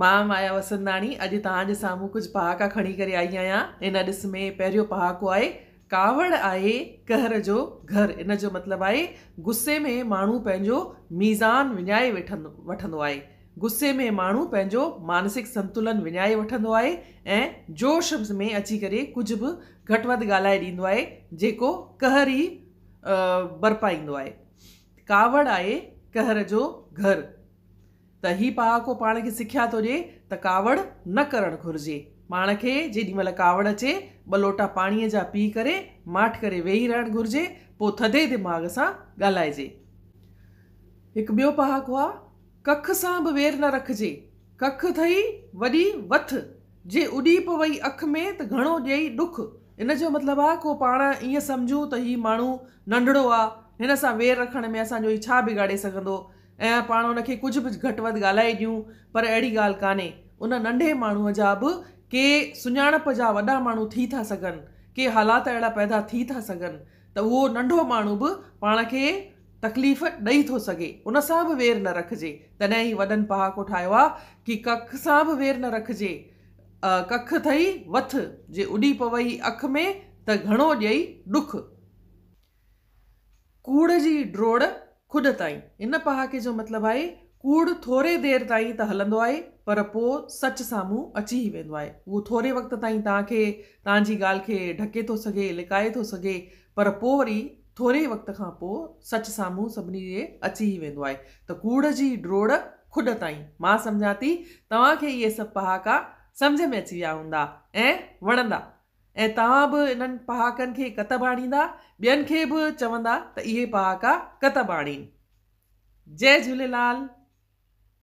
مان مايا وسنداڻي اڄ توهان جي سامهون ڪجهه پهاڪا کڻي ڪري آئي آهيان. ان ڏس ۾ پهريون پهاڪو آهي، ڪاوڙ آهي قهر جو گهر. ان جو مطلب آهي غصي ۾ ماڻهو پنهنجو ميزان وڃائي وٺندو آهي. غصي ۾ ماڻهو پنهنجو مانسڪ سنتلن وڃائي وٺندو آهي ۽ جوش ۾ اچي ڪري ڪجهه به گهٽ وڌ ڳالهائي ڏيندو آهي جيڪو قهر ئي برپائيندو آهي. ڪاوڙ آهي قهر جو گهر. ته هي پهاڪو پاڻ کي سکيا ٿو ڏئي ته ڪاوڙ نه ڪرڻ گهرجي. پاڻ کي جيڏي مهل ڪاوڙ اچي، ٻه لوٽا پاڻيء جا پي ڪري، ماٺ ڪري ويهي رهڻ گهرجي، پوء ٿڌي دماغ سان ڳالهائجي. هڪ ٻيو پهاڪو آ، ڪک سان به وير نه رکجي، ڪک ٿئي وڏي وٿ، جي اڏي پوئي اک ۾ ته گهڻو ڏيئي ڏک. ان جو مطلب آ ڪو پاڻ ائين سمجهون ته هي ماڻهو ننڍڙو آ، هن سان وير رکڻ ۾ اسان جو هي ڇا بگاڙي سگهندو، ۽ پاڻ ان کي ڪجهه به گهٽ وڌ ڳالهائي ڏيون پر اهڙي ڳالهه ڪانهي. ان ننڍي ماڻهوء جا به ڪي سڃاڻپ جا وڏا ماڻهو ٿي ٿا سگهن، ڪي حالات اهڙا پيدا ٿي ٿا سگهن ته اهو ننڍو ماڻهو به پاڻ کي تڪليف ڏئي ٿو سگهي. ان سان به وير نه رکجي. تڏهن ئي وڏن پهاڪو ٺاهيو آ ڪي ڪک سان به وير نه رکجي. ڪک ٿئي وٿ، جي اڏي پوئي اک ۾ ته گهڻو ڏئي ڏک. ڪوڙ جي ڊوڙ کڏ تائين. ان پهاڪي جو مطلب آهي، ڪوڙ ٿوري دير تائين ته هلندو آهي، پر پوء سچ سامهون اچي ئي ويندو آهي. اهو ٿوري وقت تائين توهان کي، توهان جي ڳالهه کي ڍڪي ٿو سگهي، لڪائي ٿو سگهي، پر پوء وري ٿوري وقت کان پوء سچ سامهون سڀني جي اچي ئي ويندو آهي ته ڪوڙ جي ڊوڙ کڏ تائين. مان سمجهان ٿي توهان کي اهي سڀ پهاڪا سمجهه ۾ اچي ويا هوندا ۽ وڻندا. ۽ توهان به انهن پهاڪن کي ڪتب آڻيندا، ٻين کي به چوندا ته اهي پهاڪا ڪتب آڻين. جئي جهوليلال.